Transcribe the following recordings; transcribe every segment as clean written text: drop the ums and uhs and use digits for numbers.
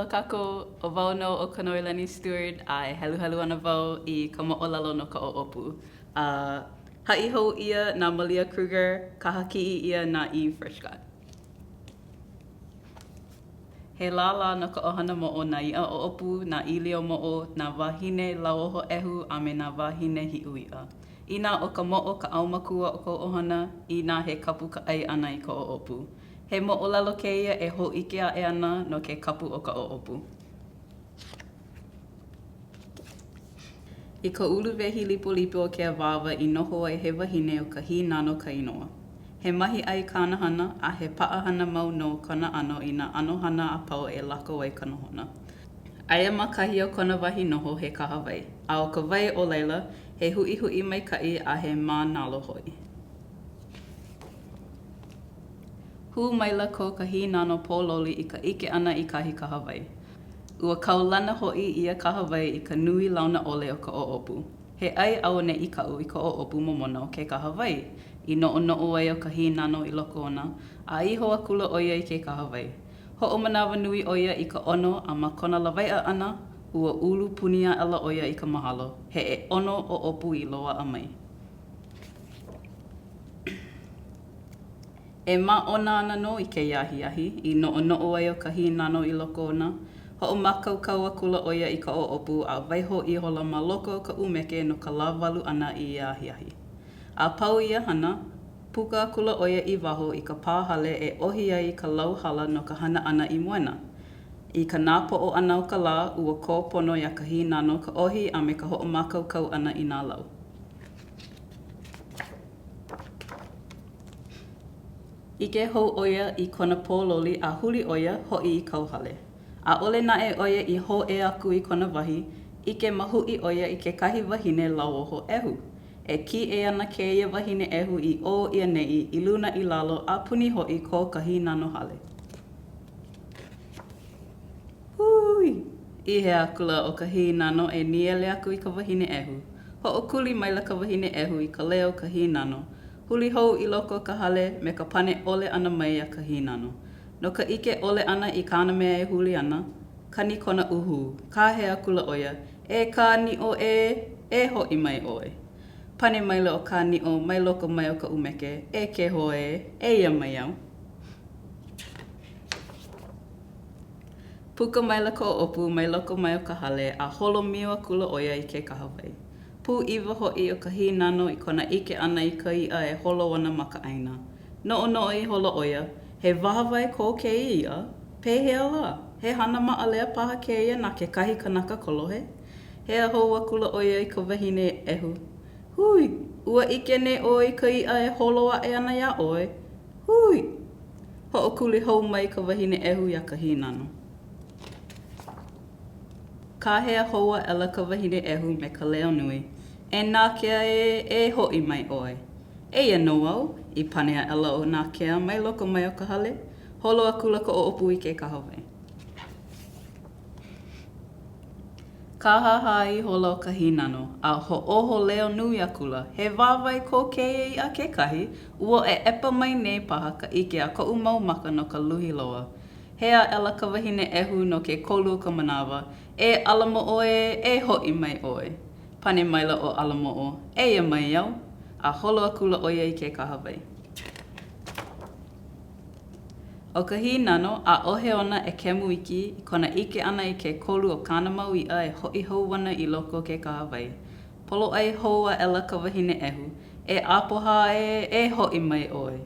Aloha kākou, ʻo wau nō ʻo Kanoelani Steward a e heluhelu ana wau i ka moʻolelo no ka ʻoʻopu. A haʻi hou ʻia na Malia Kruger, kaha kiʻi ʻia na Eve Furchgott. He lālā no ka ʻohana moʻo nā iʻa ʻoʻopu, nā ʻīlio moʻo, nā wāhine lauoho ʻehu a me nā wāhine hiʻu iʻa. Inā ʻo ka moʻo ka ʻaumakua o kou ʻohana, inā he kapu ka ʻai ʻana i ka ʻoʻopu. He moʻolelo kēia e hōʻike aʻe ana no ke kapu o ka ʻoʻopu. I ka uluwehi lipolipo o ke awāwa i noho ai he wahine ʻo ka Hīnano ka inoa. He mahiʻai kāna hana, a he paʻahana mau nō kona ʻano i nā ʻano hana a pau e lako ai ka nohona. Aia ma kahi o kona wahi noho he kahawai, a ʻo ka wai o laila, he huʻihuʻi maikaʻi a he mānalo hoʻi. Hū maila ko ka hīnano pōloli i ka ʻike ʻana i kahi kahawai. Ua kaulana hoʻi ia kahawai i ka nui launa ʻole o ka ʻoʻopu. He ʻai auaneʻi kaʻu i ka ʻoʻopu momona o ke kahawai, i noʻonoʻo ai ʻo ka hīnano i loko ona, a iho akula ʻo ia i ke kahawai. Hoʻomanawanui ʻo ia i ka ʻono a ma kona lawaiʻa ʻana, ua ulu puni aʻela ʻo ia i ka mahalo, he ʻeono ʻoʻopu i loaʻa mai. E māʻona ana nō i kēia ahiahi, i noʻonoʻo ai ʻo ka hīnano i loko ona. Hoʻomākaukau akula ʻo ia i ka ʻoʻopu a waiho ihola ma loko o ka ʻumeke no ka lāwalu ʻana i ia ahiahi. A pau ia hana, puka akula ʻo ia i waho i ka pā hale e ʻohi ai i ka lau hala no ka hana ʻana i moena. I ka nāpoʻo ʻana o ka lā, ua kō pono iā ka hīnano ka ʻohi a me ka hoʻomākaukau ʻana i nā lau. ʻIke hou ʻo ia i kona pōloli a huli ʻo ia, hoʻi i kauhale. ʻAʻole naʻe ʻo ia i hōʻea aku i kona wahi, ʻike mahuʻi ʻo ia i kekahi wahine lauoho ʻehu. E kīʻei ana kēia wahine ʻehu i ʻō i ʻaneʻi, i luna i lalo, a puni hoʻi ko ka hīnano hale. Hūi! I hea akula ʻo ka hīnano e nīele aku i ka wahine ʻehu. Hoʻokuli maila ka wahine ʻehu i ka leo o ka hīnano. Huli hou i loko o ka hale me ka pane ʻole ʻana mai a ka hīnano. No ka ʻike ʻole ʻana i kāna mea e huli ana, kani kona ʻuhū. Kāhea akula ʻo ia, E Kāniʻo ē! E hoʻi mai ʻoe! Pane maila ʻo Kāniʻo mai loko mai o ka ʻumeke, E Keho ē! Eia mai au! Puka maila ka ʻoʻopu mai loko mai o ka hale a holo mio akula ʻo ia i ke kahawai. Pūʻiwa hoʻi ʻo ka hīnano i kona ʻike ʻana i ka iʻa e holo ana ma ka ʻāina. Noʻonoʻo ihola ʻo ia, he wāwae ko kēia iʻa? Pehea lā? He hana maʻalea paha kēia na kekahi kanaka kolohe? Hea hou akula ʻo ia i ka wahine ʻehu. Hui! Ua ʻike nei ʻoe i ka iʻa e holo aʻe ana iā ʻoe? Hui! Hoʻokuli hou mai ka wahine ʻehu iā ka hīnano. Kāhea hou aʻela ka wahine ʻehu me ka leo nui, E Nākea ē, e hoʻi mai ʻoe. Eia nō au, i pane aʻela ʻo Nākea mai loko mai o ka hale. Holo akula ka ʻoʻopu i ke kahawai. Kāhāhā ihola ʻo ka hīnano, a hoʻōho leo nui akula, He wāwae ko kēia iʻa kekahi, ua ʻeʻepa mai nei paha ka ʻike a koʻu mau maka no ka luhi loa. Hea aʻela ka wahine ʻehu no ke kolu o ka manawa, E ʻAlamoʻo ē, e hoʻi mai ʻoe. Pane maila ʻo ʻAlamoʻo, Eia mai au. A holo akula ʻo ia i ke kahawai. ʻO ka hīnano, ʻaʻohe ona ʻekemu iki i kona ʻike ʻana i ke kolu o kāna mau iʻa e hoʻi hou ana i loko o ke kahawai. Poloʻai hou aʻela ka wahine ʻehu, E ʻApohā ē, e hoʻi mai ʻoe.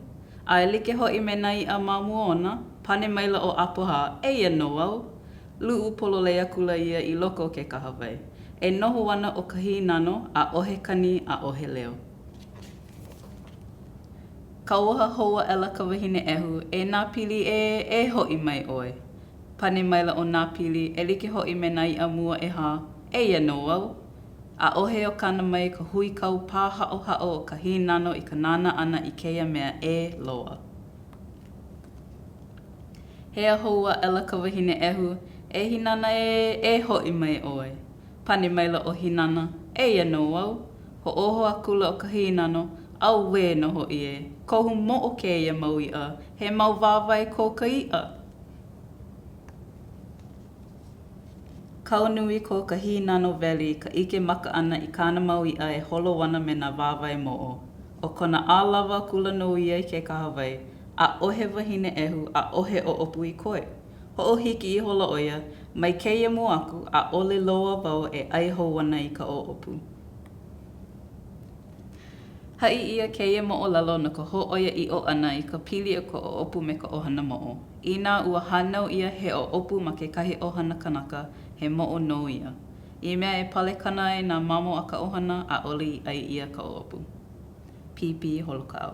A e like hoʻi me nā iʻa ma mua ona, pane maila ʻo ʻApohā, Eia nō au. Luʻu pololei akula ia i loko o ke kahawai. E noho ana ʻo ka hīnano, ʻaʻohe kani, ʻaʻohe leo. Kauoha hou aʻela ka wahine ʻehu, E Nāpili ē, e hoʻi mai ʻoe. Pane maila ʻo Nāpili, e like hoʻi me nā iʻa mua ʻehā, Eia nō au. ʻAʻohe o kana mai ka huikau pāhaʻohaʻo o ka hīnano i ka nānā ʻana i kēia mea ʻē loa. Hea hou aʻela ka wahine ʻehu, E Hinana ē, e hoʻi mai ʻoe. Pane maila ʻo Hinana, Eia nō au. Hoʻōho akula ʻo ka hīnano, Auē nō hoʻi ē, kohu moʻo kēia mau iʻa, he mau wāwae ko ka iʻa. Kau nui ko ka hīnano weli i ka ʻike maka ʻana i kāna mau iʻa e holo ana me nā wāwae moʻo. ʻO kona ʻalawa akula nō ia i ke kahawai, ʻaʻohe wahine ʻehu, ʻaʻohe ʻoʻopu i koe. Hoʻohiki ihola ʻo ia, mai kēia mua aku, ʻaʻole loa wau e ʻai hou ana i ka ʻoʻopu. Haʻi ʻia kēia moʻolelo no ka hōʻoiaʻiʻo ʻana i ka pili o ka ʻoʻopu me ka ʻohana moʻo. Inā ua hānau ʻia he ʻoʻopu ma kekahi ʻohana kanaka, he moʻo nō ia. I mea e palekana ai nā mamo a ka ʻohana, ʻaʻole i ʻai ʻia ka ʻoʻopu. Pīpī Holokaʻau.